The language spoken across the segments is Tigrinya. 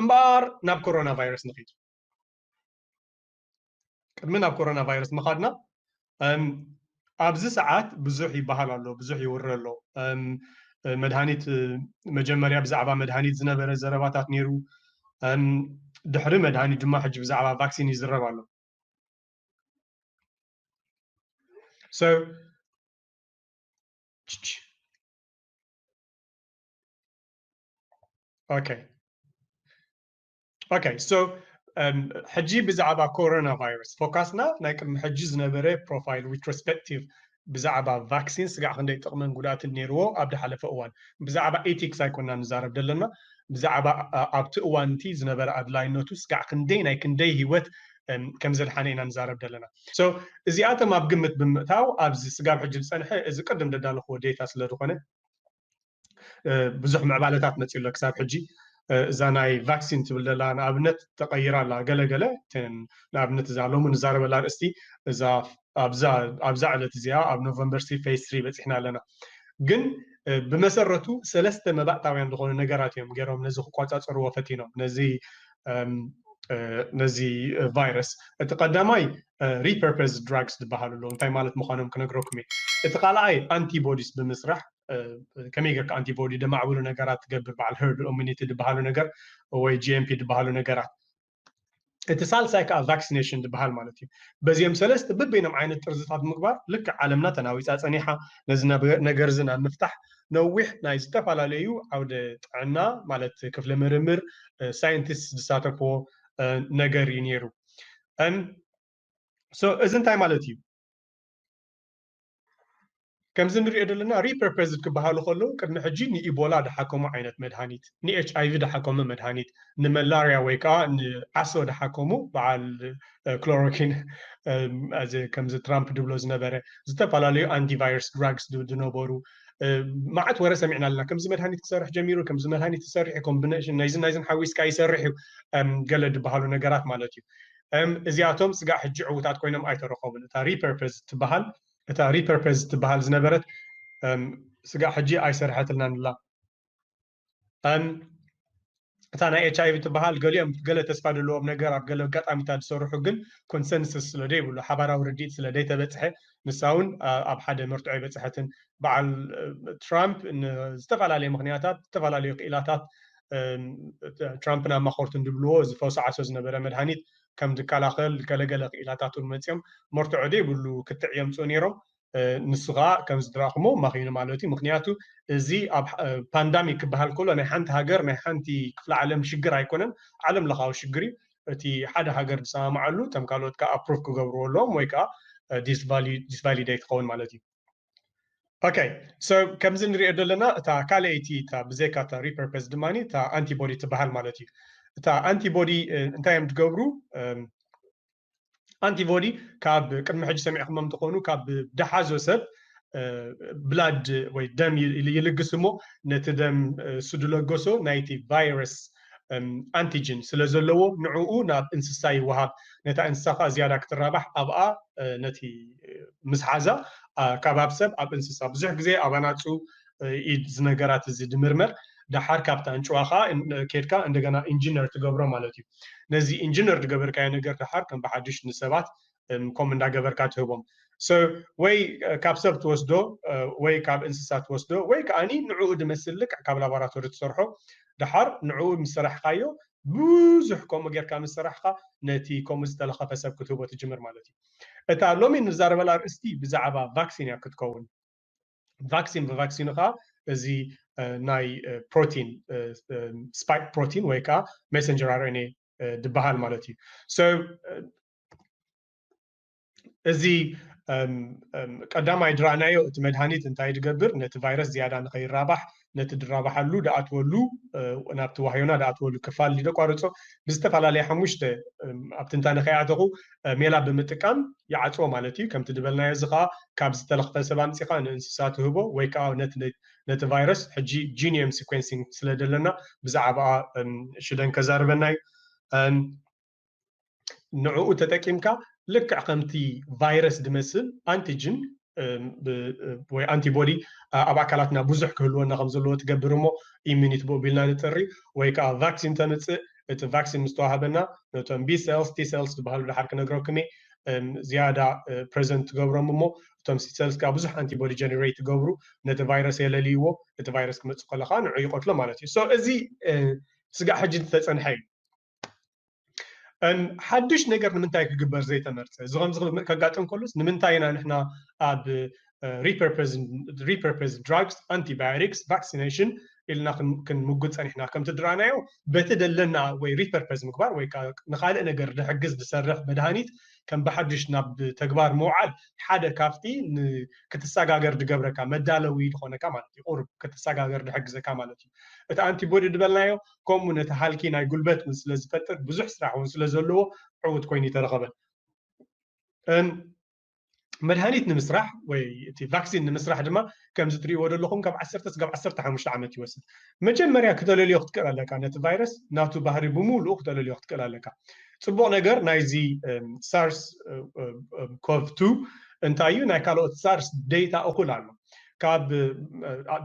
እምበኣር ናብ ኮሮና ቫይረስ ንኺድ። ቅድሚ ናብ ኮሮና ቫይረስ ምኻድና ኣብዚ ሰዓት ብዙሕ ይበሃል ኣሎ፣ ብዙሕ ይውረ ኣሎ። መድሃኒት፣ መጀመርያ ብዛዕባ መድሃኒት ዝነበረ ዘረባታት ነይሩ። ድሕሪ መድሃኒት ድማ ሕጂ ብዛዕባ ቫክሲን ይዝረብ ኣሎ። So okay, okay, so ሕጂ ብዛዕባ ኮሮና ቫይረስ ፎካስና ናይ ቅድሚ ሕጂ ዝነበረ ፕሮፋይል ሪትሮስፔክቲቭ ብዛዕባ ቫክሲን ስጋዕ ክንደይ ጥቕምን ጉድኣትን ነይርዎ ኣብ ዝሓለፈ እዋን። ብዛዕባ ኤቲክስ ኣይኮና ንዛረብ ዘለና፣ ብዛዕባ ኣብቲ እዋን እቲ ዝነበረ ኣድላይነቱ ስጋዕ ክንደይ ናይ ክንደይ ህይወት ከም ዘድሓነ ኢና ንዛረብ ዘለና። እዚኣቶም ኣብ ግምት ብምእታው ኣብዚ ስጋብ ሕጂ ዝፀንሐ እዚ ቅድም ደዳለኽዎ ዴታ ስለ ዝኾነ ብዙሕ ምዕባለታት መፅኡ ኣሎ ክሳብ ሕጂ። እዛ ናይ ቫክሲን ትብል ዘላ ንኣብነት ተቐይራ ኣላ። ገለገለ ንኣብነት እዛ ሎሚ ንዛረበላ ኣርእስቲ እዛ ኣብዛ ዕለት እዚኣ ኣብ ኖቨምበር ሲ ፌዝ ትሪ በፂሕና ኣለና። ግን ብመሰረቱ ሰለስተ መባእታውያን ዝኾኑ ነገራት እዮም ገይሮም ነዚ ክቋፃፀርዎ ፈቲኖም ነዚ ነዚ ቫይረስ። እቲ ቀዳማይ ሪፐርፐዝ ድራግስ ዝበሃሉ ኣለዉ። እንታይ ማለት ምዃኖም ክነግረኩም እየ። እቲ ካልኣይ ኣንቲቦዲስ ብምስራሕ ከመይ ጌርካ ኣንቲቦዲ ደማዕብሉ ነገራት ትገብር፣ በዓል ሄርድ ኢሚኒቲ ዝበሃሉ ነገር ወይ ጂ ኤም ፒ ዝበሃሉ ነገራት። እቲ ሳልሳይ ከዓ ቫክሲኔሽን ዝበሃል ማለት እዩ። በዚኦም ሰለስተ በበይኖም ዓይነት ጥርዝታት ምግባር ልክዕ ዓለምና ተናዊፃ ፀኒሓ። ነዚ ነገር እዚ ናብ ምፍታሕ ነዊሕ ናይ ዝተፈላለዩ ዓውደ ጥዕና ማለት ክፍለ ምርምር ሳይንቲስት ዝሳተፍዎ ነገር እዩ ነይሩ። እዚ እንታይ ማለት እዩ? ከምዚ ንሪኦ ዘለና ሪፐርፐዝድ ክበሃሉ ከለዉ ቅድሚ ሕጂ ንኢቦላ ድሓከሙ ዓይነት መድሃኒት፣ ንኤች ኣይቪ ድሓከሙ መድሃኒት፣ ንመላርያ ወይ ከዓ ንዓሶ ድሓከሙ በዓል ክሎሮኪን ከምዚ ትራምፕ ድብሎ ዝነበረ ዝተፈላለዩ ኣንቲቫይረስ ድራግስ ዝነበሩ መዓት ወረ ሰሚዕና ኣለና። ከምዚ መድሃኒት ክሰርሕ ጀሚሩ፣ ከምዚ መድሃኒት ክሰርሕ እዩ፣ ኮምቢኔሽን ናይዝን ናይዝን ሓዊስካ ይሰርሕ እዩ፣ ገለ ዝበሃሉ ነገራት ማለት እዩ። እዚኣቶም ስጋዕ ሕጂ ዕዉታት ኮይኖም ኣይተረኸቡን። እታ ሪፐርፐዝ ትበሃል እታ ሪፐርፐዝ ትበሃል ዝነበረት ስጋዕ ሕጂ ኣይሰርሐትልናን ኣላ። እታ ናይ ኤች ኣይቪ ትበሃል ገሊኦም ገለ ተስፋ ዘለዎም ነገር ኣብ ገለ ኣጋጣሚታት ዝሰርሑ ግን ኮንሰንስስ ስለ ዘይብሉ ሓባራዊ ርድኢት ስለ ዘይተበፅሐ ንሳ እውን ኣብ ሓደ መርትዖ ኣይበፅሐትን። በዓል ትራምፕ ንዝተፈላለየ ምክንያታት ዝተፈላለዩ ክኢላታት ትራምፕን ኣማኸርቱን ዝብልዎ ዝፈውስ ዓሶ ዝነበረ መድሃኒት ከም ዝከላኸል ገለገለ ክኢላታት እውን መፅኦም መርትዖ ዘይብሉ ክትዕ የምፅኡ ነይሮም። ንሱ ከዓ ከም ዝድረእኹሞ ማኺኑ ማለት እዩ። ምክንያቱ እዚ ኣብ ፓንዳሚክ ክበሃል ከሎ ናይ ሓንቲ ሃገር ናይ ሓንቲ ክፍለ ዓለም ሽግር ኣይኮነን፣ ዓለም ለኻዊ ሽግር እዩ። እቲ ሓደ ሃገር ዝሰማማዓሉ እቶም ካልኦት ከዓ ኣፕሩቭ ክገብርዎ ኣለዎም ወይ ከዓ ዲስቫሊዴት ክኸውን ማለት እዩ። ኦኬ፣ ከምዚ ንሪኦ ዘለና እታ ካልኣይቲ እታ ብዘይካ እታ ሪፐርፐዝ ድማ እታ ኣንቲቦዲ ትበሃል ማለት እዩ። እታ ኣንቲቦዲ እንታይ እዮም ትገብሩ? ኣንቲቦዲ ካብ ቅድሚ ሕጂ ሰሚዕኩሞም እንትኾኑ ካብ ደሓዞ ሰብ ብላድ ወይ ደም ይልግስ እሞ ነቲ ደም እሱ ዝለገሶ ናይቲ ቫይረስ ኣንቲጅን ስለ ዘለዎ ንዕኡ ናብ እንስሳ ይወሃብ። ነታ እንስሳ ከዓ ዝያዳ ክትራባሕ ኣብኣ ነቲ ምስ ሓዛ ካብ ኣብ ሰብ ኣብ እንስሳ ብዙሕ ግዜ ኣብ ኣናፁ ኢድ ዝነገራት እዚ ድምርመር ደሓር ካብታ ኣንጭዋ ከዓ ኬድካ እንደገና ኢንጂነር ትገብሮ ማለት እዩ። ነዚ ኢንጂነር ዝገበርካዮ ነገር ደሓር ከም ብሓድሽ ንሰባት ከም እንዳገበርካ ትህቦም። ወይ ካብ ሰብ ትወስዶ ወይ ካብ እንስሳ ትወስዶ ወይ ከዓኒ ንዕኡ ድመስል ልክዕ ካብ ላቦራቶሪ ትሰርሖ ደሓር ንዕኡ ምስ ሰራሕካዮ ብዙሕ ከምኡ ጌርካ ምስ ሰራሕካ ነቲ ከምኡ ዝተለኸፈ ሰብ ክትህቦ ትጅምር ማለት እዩ። እታ ሎሚ ንዛረበላ ኣርእስቲ ብዛዕባ ቫክሲን እያ ክትከውን። ቫክሲን ብቫክሲኑ ከዓ እዚ ናይ ፕሮቲን ስፓይክ ፕሮቲን ወይ ከዓ ሜሰንጀር ኣር ኤን ኤ ዝበሃል ማለት እዩ። እዚ ቀዳማይ ድራእናዮ እቲ መድሃኒት እንታይ ድገብር ነቲ ቫይረስ ዝያዳ ንኸይራባሕ ነቲ ድራባሓሉ ድኣትወሉ ናብቲ ዋህዮና ድኣትወሉ ክፋል ድደቋርፆ ብዝተፈላለየ ሓሙሽተ ኣብ ትንታነ ከይኣተኹ ሜላ ብምጥቃም ይዓፅዎ ማለት እዩ። ከምቲ ዝበልናዮ እዚ ከዓ ካብ ዝተለኽፈ ሰብ ኣምፂኻ ንእንስሳ ትህቦ ወይ ከዓ ነቲ ቫይረስ ሕጂ ጂኒየም ሲኮንሲንግ ስለ ዘለና ብዛዕባኣ ሽደን ከዛርበና እዩ። ንዕኡ ተጠቂምካ ልክዕ ከምቲ ቫይረስ ድመስል ኣንቲጅን ወይ ኣንቲቦዲ ኣብ ኣካላትና ብዙሕ ክህልወና ከም ዘለዎ ትገብር እሞ ኢሚኒቲ ብኡ ቢልና ንጥሪ ወይ ከዓ ቫክሲን ተምፅእ እቲ ቫክሲን ምስ ተዋህበና ነቶም B cells፣ T cells ዝበሃሉ ድሓር ክነግረኩም እየ ዝያዳ ፕረዘንት ትገብሮም እሞ እቶም C cells ከዓ ብዙሕ ኣንቲቦዲ ጀነሬት ትገብሩ ነቲ ቫይረስ የለልይዎ። እቲ ቫይረስ ክመፅእ ከሎ ከዓ ንዑ ይቀትሎ ማለት እዩ። So እዚ ስጋዕ ሕጂ ዝተፀንሐ እዩ። ሓድሽ ነገር ንምንታይ ክግበር ዘይተመርፀ? እዚ ከምዚ ከጋጥም ከሎስ ንምንታይ ኢና ንሕና ኣብ repurposed drugs፣ antibiotics፣ vaccination ኢልና ክንምጉት ፀኒሕና? ከምቲ ድረኣናዮ በቲ ደለና ወይ repurpose ምግባር ወይ ከዓ ንካልእ ነገር ድሕግዝ ድሰርሕ መድሃኒት ከም ብሓድሽ ናብ ተግባር ምውዓል ሓደ ካብቲ ክትሰጋገር ድገብረካ መዳለዊ ድኾነካ ማለት እዩ። ቁሩብ ክትሰጋገር ድሕግዘካ ማለት እዩ። እቲ ኣንቲቦዲ ድበልናዮ ከምኡ ነቲ ሃልኪ ናይ ጉልበት እውን ስለ ዝፈጥር ብዙሕ ስራሕ እውን ስለ ዘለዎ ዕውት ኮይኑ ይተረኸበ። መድሃኒት ንምስራሕ ወይ እቲ ቫክሲን ንምስራሕ ድማ ከምዚ ትሪእዎ ዘለኹም ካብ ዓሰርተ ስጋብ ዓሰርተ ሓሙሽተ ዓመት ይወስድ። መጀመርያ ክተለልዮ ክትክእል ኣለካ ነቲ ቫይረስ ናቱ ባህሪ ብምሉኡ ክተለልዮ ክትክእል ኣለካ። ፅቡቅ ነገር ናይዚ ሳርስ ኮቭ ቱ እንታይ እዩ? ናይ ካልኦት ሳርስ ዴታ እኹል ኣሎ። ካብ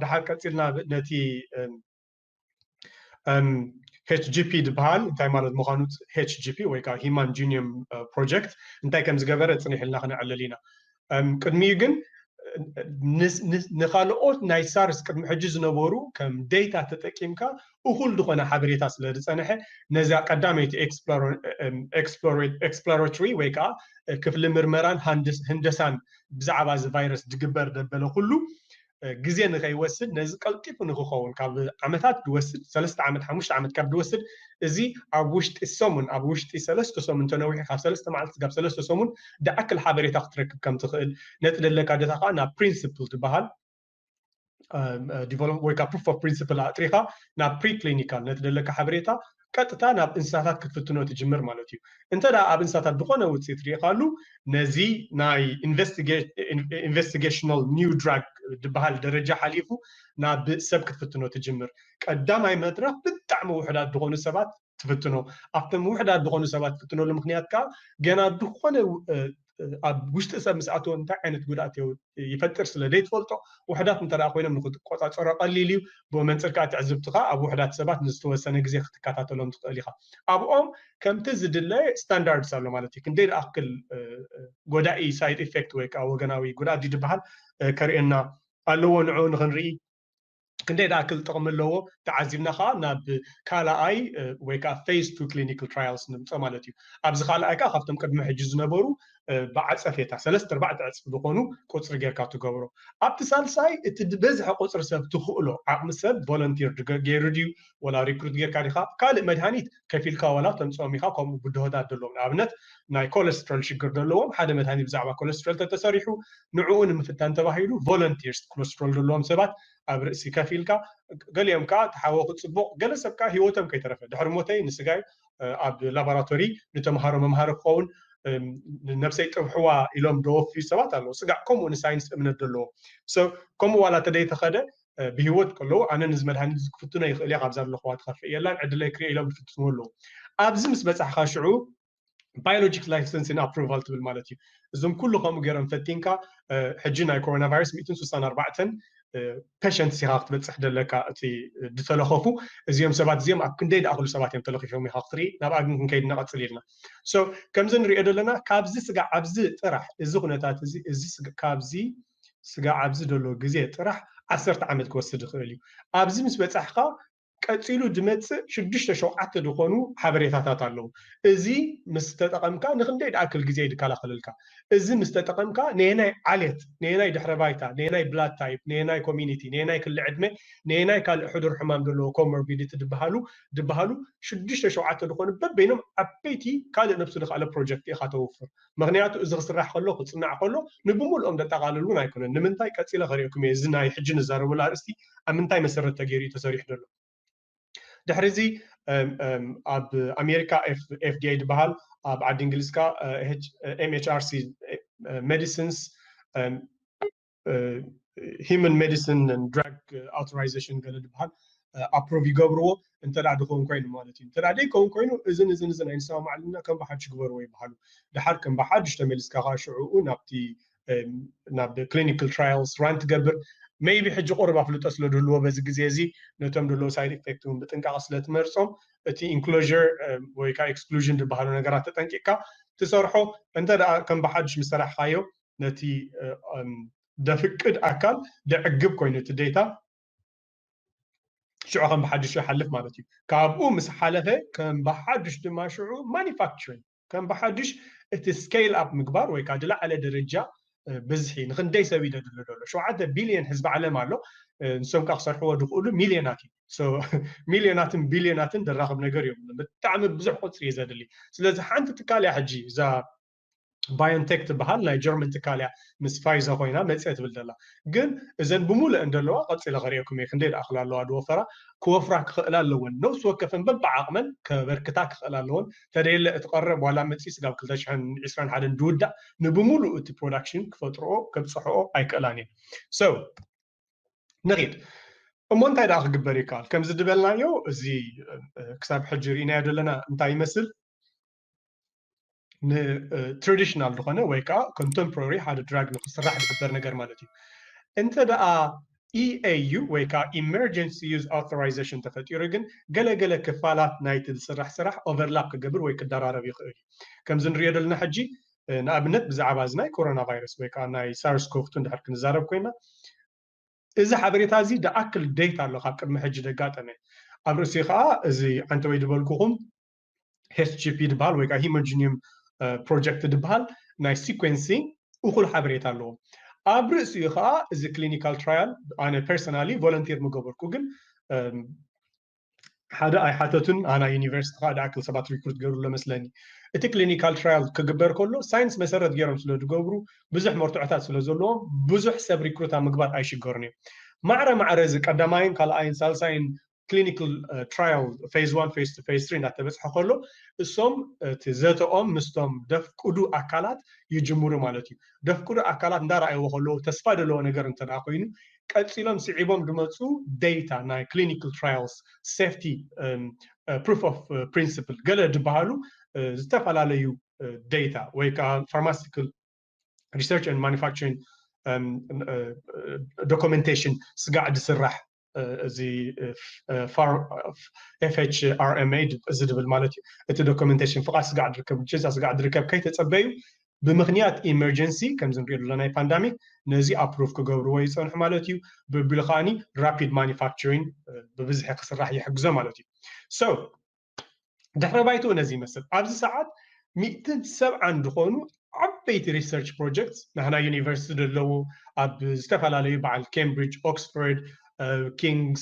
ድሓር ቀፂልና ነቲ HGP ዝበሃል እንታይ ማለት ምዃኑ፣ HGP ወይ ከዓ Human Genome Project እንታይ ከም ዝገበረ ፅን ኢልና ክነዕልል ኢና። ቅድሚኡ ግን ንካልኦት ናይ ሳርስ ቅድሚ ሕጂ ዝነበሩ ከም ዴታ ተጠቂምካ እኹል ዝኾነ ሓበሬታ ስለ ዝፀንሐ ነዚኣ ቀዳመይቲ ኤክስፕሎራቶሪ ወይ ከዓ ክፍሊ ምርመራን ህንደሳን ብዛዕባ እዚ ቫይረስ ዝግበር ደበለ ኩሉ ግዜ ንኸይወስድ ነዚ ቀልጢፉ ንክኸውን ካብ ዓመታት ዝወስድ ሰለስተ ዓመት ሓሙሽተ ዓመት ካብ ዝወስድ እዚ ኣብ ውሽጢ ሰሙን ኣብ ውሽጢ ሰለስተ ሰሙን ተነዊሑ ካብ ሰለስተ መዓልቲ ካብ ሰለስተ ሰሙን ድኣክል ሓበሬታ ክትረክብ ከም ትኽእል ነቲ ደለካ ደታ ከዓ ናብ ፕሪንስፕል ዝበሃል ዲቨሎፕ ወይ ከዓ ፕሩፍ ኦፍ ፕሪንስፕል ኣጥሪኻ ናብ ፕሪክሊኒካል ነቲ ደለካ ሓበሬታ ቀጥታ ናብ እንስሳታት ክትፍትኖ ትጅምር ማለት እዩ። እንተ ደኣ ኣብ እንስሳታት ዝኾነ ውፅኢት ርኢኻሉ ነዚ ናይ ኢንቨስቲጌሽናል ኒው ድራግ ዝበሃል ደረጃ ሓሊፉ ናብ ሰብ ክትፍትኖ ትጅምር። ቀዳማይ መድረኽ ብጣዕሚ ውሕዳት ዝኾኑ ሰባት ትፍትኖ። ኣብቶም ውሕዳት ዝኾኑ ሰባት ትፍትነሉ ምክንያት ከዓ ገና ዝኾነ ኣብ ውሽጢ ሰብ ምስ ኣተወ እንታይ ዓይነት ጉድኣት ይፈጥር ስለ ዘይትፈልጦ ውሕዳት እንተ ኮይኖም ንክትቆፃፀሮ ቀሊል እዩ። ብኡ መንፅር ከዓ ትዕዝብትኻ ኣብ ውሕዳት ሰባት ንዝተወሰነ ግዜ ክትከታተሎም ትኽእል ኢኻ። ኣብኦም ከምቲ ዝድለ ስታንዳርድስ ኣሎ ማለት እዩ። ክንደይ ዝኣክል ጎዳኢ ሳይድ ኢፌክት ወይ ከዓ ወገናዊ ጉድኣት ድዩ ዝበሃል ከርእየና ኣለዎ። ንዕኡ ንክንርኢ ክንደይ ዝኣክል ጥቕሚ ኣለዎ ተዓዚብና ከዓ ናብ ካልኣይ ወይ ከዓ ፌዝ ቱ ክሊኒካል ትራያልስ ንምፅኦ ማለት እዩ። ኣብዚ ካልኣይ ከዓ ካብቶም ቅድሚ ሕጂ ዝነበሩ ብዓፀፌታ ሰለስተ ኣርባዕተ ዕፅፊ ዝኾኑ ቁፅሪ ጌርካ ትገብሮ። ኣብቲ ሳልሳይ እቲ ዝበዝሐ ቁፅሪ ሰብ ትኽእሎ ዓቕሚ ሰብ ቮለንቲር ገይሩ ድዩ ወላ ሪክሩት ጌርካ ዲኻ ካልእ መድሃኒት ከፊልካ ዋላ ተምፅኦም ኢኻ። ከምኡ ብድሆታት ዘለዎም ንኣብነት ናይ ኮለስትሮል ሽግር ዘለዎም ሓደ መድሃኒት ብዛዕባ ኮለስትሮል ተተሰሪሑ ንዕኡ ንምፍታን ተባሂሉ ቮለንቲርስ ኮለስትሮል ዘለዎም ሰባት ኣብ ርእሲ ከፊልካ ገሊኦም ከዓ ተሓወኹ ፅቡቕ ገለ ሰብ ከዓ ህይወቶም ከይተረፈ ድሕሪ ሞተይ ንስጋይ ኣብ ላቦራቶሪ ንተምሃሮ መምሃሪ ክኸውን ነብሰይ ጥብሕዋ ኢሎም ደወፍዩ ሰባት ኣለዉ። ስጋዕ ከምኡ ንሳይንስ እምነት ዘለዎም ከምኡ ዋላ ተደይተኸደ ብህይወት ከለዉ ኣነ ንዚ መድሃኒት እዚ ክፍትኖ ይኽእል እየ ካብዛ ዘለኹዋ ትኸፍእ የላን ዕድለይ ክሪኦ ኢሎም ዝፍትንዎ ኣለዉ። ኣብዚ ምስ በፃሕካ ሽዑ ባዮሎጂክ ላይሰንሲን ኣፕሩቫል ትብል ማለት እዩ። እዞም ኩሉ ከምኡ ገይሮም ፈቲንካ ሕጂ ናይ ኮሮና ቫይረስ ሚእትን ስሳን ኣርባዕተን ፔሸንትስ ኢኻ ክትበፅሕ ደለካ እቲ ዝተለኸፉ እዚኦም ሰባት እዚኦም ኣብ ክንደይ ዝኣኽሉ ሰባት እዮም ተለኺፎም ኢኻ ክትርኢ ናብኣ ግን ክንከይድ ንቐፅል ኢልና። ከምዚ ንሪኦ ዘለና ካብዚ ስጋዕ ኣብዚ ጥራሕ እዚ ኩነታት እዚ እዚ ካብዚ ስጋዕ ኣብዚ ዘሎ ግዜ ጥራሕ ዓሰርተ ዓመት ክወስድ ይኽእል እዩ። ኣብዚ ምስ በፃሕካ ቀፂሉ ዝመፅእ ሽዱሽተ ሸውዓተ ዝኾኑ ሓበሬታታት ኣለዉ። እዚ ምስ ተጠቐምካ ንክንደይ ዝኣክል ግዜ እዩ ዝከላኸለልካ። እዚ ምስ ተጠቐምካ ነየናይ ዓሌት፣ ነየናይ ድሕረ ባይታ፣ ነየናይ ብላድ ታይፕ፣ ነየናይ ኮሚኒቲ፣ ነየናይ ክሊ ዕድመ፣ ነየናይ ካልእ ሕዱር ሕማም ዘለዎ ኮሞርቢዲቲ ዝበሃሉ ዝበሃሉ ሽዱሽተ ሸውዓተ ዝኾኑ በበይኖም ዓበይቲ ካልእ ነብሱ ዝኸኣለ ፕሮጀክት ኢኻ ተውፍር። ምክንያቱ እዚ ክስራሕ ከሎ ክፅናዕ ከሎ ንብምልኦም ዘጠቓልል እውን ኣይኮነን። ንምንታይ ቀፂለ ከሪኦኩም እየ። እዚ ናይ ሕጂ ንዛረበሉ ኣርእስቲ ኣብ ምንታይ መሰረት ተገይሩ እዩ ተሰሪሑ ዘሎ። ድሕሪ እዚ ኣብ ኣሜሪካ FDA ዝበሃል ኣብ ዓዲ እንግሊዝ ከዓ MHRA ሜዲሲንስ ሂማን ሜዲሲን ድራግ ኣውቶራይዜሽን ገለ ዝበሃል ኣፕሮቭ ይገብርዎ እንተ ድኸውን ኮይኑ ማለት እዩ። እንተ ደይከውን ኮይኑ እዝን እዝን እዝን ኣይንሰማማዕልና ከም ብሓድሽ ግበርዎ ይበሃሉ። ድሓር ከም ብሓድሽ ተመሊስካ ከዓ ሽዕኡ ናብቲ ናብ ክሊኒካል ትራያልስ ራን ትገብር። maybe ሕጂ ቁሩብ ኣፍልጦ ስለ ድህልዎ በዚ ግዜ እዚ ነቶም ድህልዎ side effect እውን ብጥንቃቐ ስለ ትመርጾም እቲ inclusion ወይ ከዓ exclusion ዝበሃሉ ነገራት ተጠንቂቕካ ትሰርሖ። እንተ ደኣ ከም ብሓድሽ ምስ ሰራሕኻዮ ነቲ ደፍቅድ ኣካል ደዕግብ ኮይኑ እቲ data ሽዑ ከም ብሓድሽ ይሓልፍ ማለት እዩ። ካብኡ ምስ ሓለፈ ከም ብሓድሽ ድማ ሽዑ manufacturing ከም ብሓድሽ እቲ scale up ምግባር ወይ ከዓ ዝለዓለ ደረጃ ብዝሒ ንክንደይ ሰብ እዩ ደድሎ ዘሎ ሸውዓተ ቢልዮን ህዝቢ ዓለም ኣሎ። ንሶም ከዓ ክሰርሕዎ ዝኽእሉ ሚልዮናት እዩ። ሚልዮናትን ቢልዮናትን ደራኽብ ነገር እዮም። ብጣዕሚ ብዙሕ ቁፅሪ እዩ ዘድሊ። ስለዚ ሓንቲ ትካል እያ ሕጂ እዛ ባዮንቴክ ትበሃል ናይ ጀርመን ትካል እያ ምስ ፋይዘ ኮይና መፅአ ትብል ዘላ። ግን እዘን ብምሉእ እንደለዋ ቀፂለ ከሪኦኩም እየ ክንደይ ደኣክል ኣለዋ ዝወፈራ ክወፍራ ክኽእላ ኣለወን። ነብሲ ወከፈን በብዓቕመን ከበርክታ ክኽእላ ኣለወን። ተደየለ እቲ ቀረብ ዋላ መፂ ስጋብ ክልተ ሽሕን ዕስራን ሓደን ዝውዳእ ንብምሉእ እቲ ፕሮዳክሽን ክፈጥርኦ ከብፅሕኦ ኣይክእላን እየን። So ንኺድ እሞ እንታይ ደኣ ክግበር ይከኣል? ከምዚ ዝበልናዮ እዚ ክሳብ ሕጂ ርኢናዮ ዘለና እንታይ ይመስል? ንትራዲሽናል ዝኾነ ወይ ከዓ ኮንተምፖራሪ ሓደ ድራግ ንክስራሕ ዝግበር ነገር ማለት እዩ። እንተ ደኣ E A U ወይ ከዓ emergency use authorization ተፈጢሩ ግን ገለገለ ክፋላት ናይቲ ዝስራሕ ስራሕ ኦቨርላፕ ክገብር ወይ ክደራረብ ይኽእል እዩ። ከምዚ ንሪኦ ዘለና ሕጂ ንኣብነት ብዛዕባ እዚ ናይ ኮሮና ቫይረስ ወይ ከዓ ናይ ሳርስ ኮቭ ቱ እንድሕር ክንዛረብ ኮይና እዚ ሓበሬታ እዚ ደኣክል ዴታ ኣሎ ካብ ቅድሚ ሕጂ ደጋጠመ ኣብ ርእሲ ከዓ እዚ ዓንተወይ ዝበልኩኹም H G P ዝበሃል ወይ ከዓ ሂሞጂኒየም ፕሮጀክት ዝበሃል ናይ ሲኮንሲንግ እኹል ሓበሬታ ኣለዎ። ኣብ ርእሲኡ ከዓ እዚ ክሊኒካል ትራያል ኣነ ፐርሰናሊ ቮለንቲር ምገበርኩ ግን ሓደ ኣይሓተቱን ኣና ዩኒቨርሲቲ ከዓ ደኣክል ሰባት ሪክሩት ገይሩ ኣሎ መስለኒ። እቲ ክሊኒካል ትራያል ክግበር ከሎ ሳይንስ መሰረት ገይሮም ስለ ዝገብሩ ብዙሕ መርትዖታት ስለ ዘለዎም ብዙሕ ሰብ ሪክሩት ኣብ ምግባር ኣይሽገሩን እዮም። ማዕረ ማዕረ እዚ ቀዳማይን ካልኣይን ሳልሳይን ክሊኒካል ትራያል ፌዝ ዋን ፌዝ ቱ ፌዝ ትሪ እናተበፅሐ ከሎ እሶም እቲ ዘተኦም ምስቶም ደፍቅዱ ኣካላት ይጅምሩ ማለት እዩ። ደፍቅዱ ኣካላት እንዳረኣይዎ ከለዉ ተስፋ ዘለዎ ነገር እንተ ኮይኑ ቀፂሎም ስዒቦም ዝመፁ ዴታ ናይ ክሊኒካል ትራያልስ ሴፍቲ ፕሩፍ ኦፍ ፕሪንስፕል ገለ ዝበሃሉ ዝተፈላለዩ ዴታ ወይ ከዓ ፋርማሲቲካል ሪሰርች ማኑፋክቸሪንግ ዶኩመንቴሽን ስጋዕ ዝስራሕ እዚ F H R M A እዚ ዝብል ማለት እዩ። እቲ ዶኩመንቴሽን ፍቓድ ስጋዕ ዝርከብ ጅንሳ ስጋዕ ዝርከብ ከይተፀበዩ ብምክንያት ኢመርጀንሲ ከምዚ ንሪኦ ዘለና ናይ ፓንዳሚክ ነዚ ኣፕሩቭ ክገብርዎ ይፀንሑ ማለት እዩ። ብቢሉ ከዓኒ ራፒድ ማኑፋክቸሪንግ ብብዝሒ ክስራሕ ይሕግዞ ማለት እዩ። So ድሕረ ባይትኡ ነዚ ይመስል። ኣብዚ ሰዓት ሚእትን ሰብዓን ዝኾኑ ዓበይቲ ሪሰርች ፕሮጀክት ናህና ዩኒቨርሲቲ ዘለዉ ኣብ ዝተፈላለዩ በዓል ኬምብሪጅ፣ ኦክስፎርድ፣ ኪንግስ፣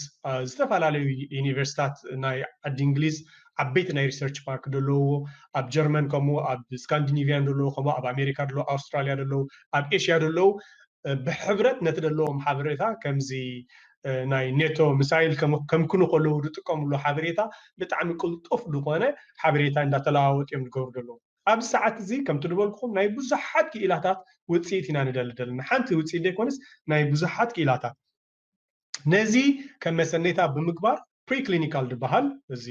ዝተፈላለዩ ዩኒቨርሲታት ናይ ዓዲ እንግሊዝ ዓበይቲ ናይ ሪሰርች ፓርክ ዘለውዎ ኣብ ጀርመን ከምኡ ኣብ ስካንዲኒቪያን ዘለዉ ከምኡ ኣብ ኣሜሪካ ዘለዉ ኣውስትራሊያ ዘለዉ ኣብ ኤሽያ ዘለዉ ብሕብረት ነቲ ዘለዎም ሓበሬታ ከምዚ ናይ ኔቶ ሚሳይል ከምክኑ ከለዉ ዝጥቀምሉ ሓበሬታ ብጣዕሚ ቅልጡፍ ዝኾነ ሓበሬታ እንዳተለዋወጡ እዮም ዝገብሩ ዘለዉ። ኣብዚ ሰዓት እዚ ከምቲ ዝበልኩኹም ናይ ብዙሓት ክኢላታት ውፅኢት ኢና ንደሊ ዘለና። ሓንቲ ውፅኢት ዘይኮነስ ናይ ብዙሓት ክኢላታት ነዚ ከም መሰነይታ ብምግባር ፕሪክሊኒካል ዝበሃል እዚ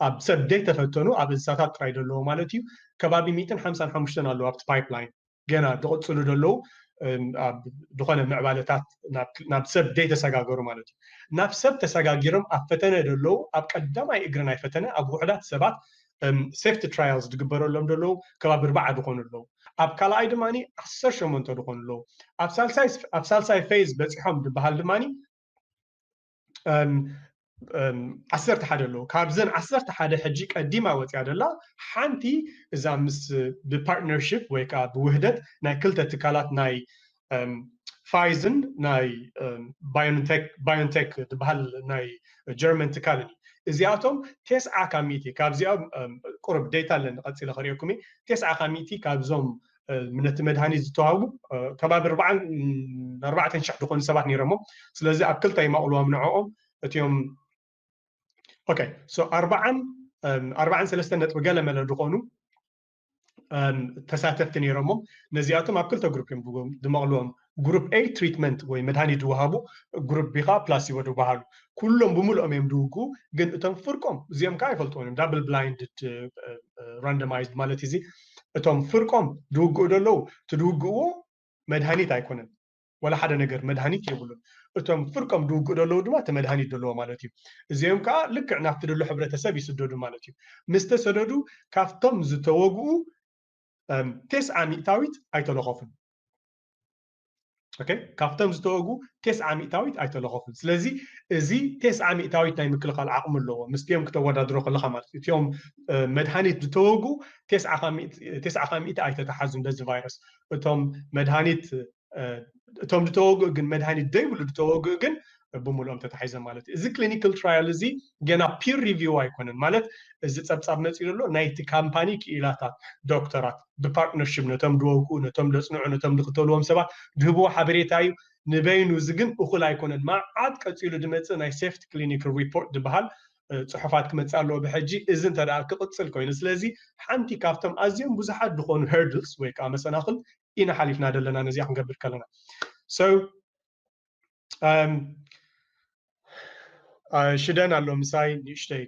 ኣብ ሰብ ዘይተፈተኑ ኣብ እንስሳታት ጥራይ ዘለዎ ማለት እዩ ከባቢ ሚእትን ሓምሳን ሓሙሽተን ኣለዉ ኣብቲ ፓይፕላይን ገና ዝቕፅሉ ዘለዉ ዝኾነ ምዕባለታት ናብ ሰብ ዘይተሰጋገሩ ማለት እዩ። ናብ ሰብ ተሰጋጊሮም ኣብ ፈተነ ዘለዉ ኣብ ቀዳማይ እግሪ ናይ ፈተነ ኣብ ውሑዳት ሰባት ሴፍቲ ትራያልስ ዝግበረሎም ዘለዉ ከባቢ ኣርባዓ ዝኾኑ ኣለዉ። ኣብ ካልኣይ ድማ ዓሰርተ ሸሞንተ ዝኾኑ ኣለዉ። ኣብ ሳልሳይ ፌዝ በፂሖም ዝበሃል ድማ ዓሰርተ ሓደ ኣለዉ። ካብዘን ዓሰርተ ሓደ ሕጂ ቀዲማ ወፂኣ ደላ ሓንቲ እዛ ምስ ብፓርትነርሽፕ ወይ ከዓ ብውህደት ናይ ክልተ ትካላት ናይ ፋይዝን ናይ ባዮንቴክ ዝበሃል ናይ ጀርመን ትካልን እዩ። እዚኣቶም ተስዓ ካብ ሚእቲ ካብዚኦም ቁሩብ ዴታ ኣለኒ ቀፂለ ከሪኦኩም እየ። ተስዓ ካብ ሚእቲ ካብዞም ነቲ መድሃኒት ዝተዋህቡ ከባቢ ኣርባዕተን ሽሕ ዝኾኑ ሰባት ነይሮሞ። ስለዚ ኣብ ክልተ ይማቕልዎም ንዕኦም እቲኦም okay so ኣርባዓን ኣርባዓን ሰለስተን ነጥቢ ገለ መለ ዝኾኑ ተሳተፍቲ ነይሮሞም። ነዚኣቶም ኣብ ክልተ ግሩፕ እዮም ዝመቕልዎም። ግሩፕ A ትሪትመንት ወይ መድሃኒት ዝወሃቡ፣ ግሩፕ ቢ ከዓ ፕላሲቦ ዝበሃሉ። ኩሎም ብምልኦም እዮም ዝውግኡ፣ ግን እቶም ፍርቆም እዚኦም ከዓ ኣይፈልጥዎም እዮም። ዳብል ብላይንድድ ራንደማይዝድ ማለት እዚ እቶም ፍርቆም ዝውግኡ ዘለዉ እቲ ዝውግእዎ መድሃኒት ኣይኮነን። ወላ ሓደ ነገር መድሃኒት የብሉን። እቶም ፍርቆም ድውግኡ ደለዉ ድማ እቲ መድሃኒት ደለዎ ማለት እዩ። እዚኦም ከዓ ልክዕ ናብቲ ደሎ ሕብረተሰብ ይስደዱ ማለት እዩ። ምስ ተሰደዱ ካብቶም ዝተወግኡ ተስዓ ሚእታዊት ኣይተለኸፉን። ካብቶም ዝተወጉ ተስዓ ሚእታዊት ኣይተለኸፉን። ስለዚ እዚ ተስዓ ሚእታዊት ናይ ምክልኻል ዓቕሚ ኣለዎ ምስቲኦም ክተወዳድሮ ከለካ ማለት እዩ። እቲኦም መድሃኒት ዝተወጉ ተስዓ ሚእቲ ኣይተተሓዙን በዚ ቫይረስ። እቶም መድሃኒት እቶም ዝተወግኡ ግን መድሃኒት ዘይብሉ ዝተወግኡ ግን ብምልኦም ተታሒዘ ማለት እዩ። እዚ ክሊኒካል ትራያል እዚ ገና ፒር ሪቪው ኣይኮነን ማለት እዚ ፀብፃብ መፅኡ ዘሎ ናይቲ ካምፓኒ ክኢላታት ዶክተራት ብፓርትነርሽፕ ነቶም ድወግኡ ነቶም ደፅንዑ ነቶም ድክተልዎም ሰባት ድህብዎ ሓበሬታ እዩ። ንበይኑ እዚ ግን እኹል ኣይኮነን። መዓት ቀፂሉ ድመፅእ ናይ ሴፍቲ ክሊኒካል ሪፖርት ዝበሃል ፅሑፋት ክመፅእ ኣለዎ ብሕጂ። እዚ እንተ ክቕፅል ኮይኑ ስለዚ ሓንቲ ካብቶም ኣዝዮም ብዙሓት ዝኾኑ ሄርድልስ ወይ ከዓ መሰናኽል ኢና ሓሊፍና ዘለና ነዚኣ ክንገብር ከለና so ሽደን ኣሎ ምሳይ ንእሽተይ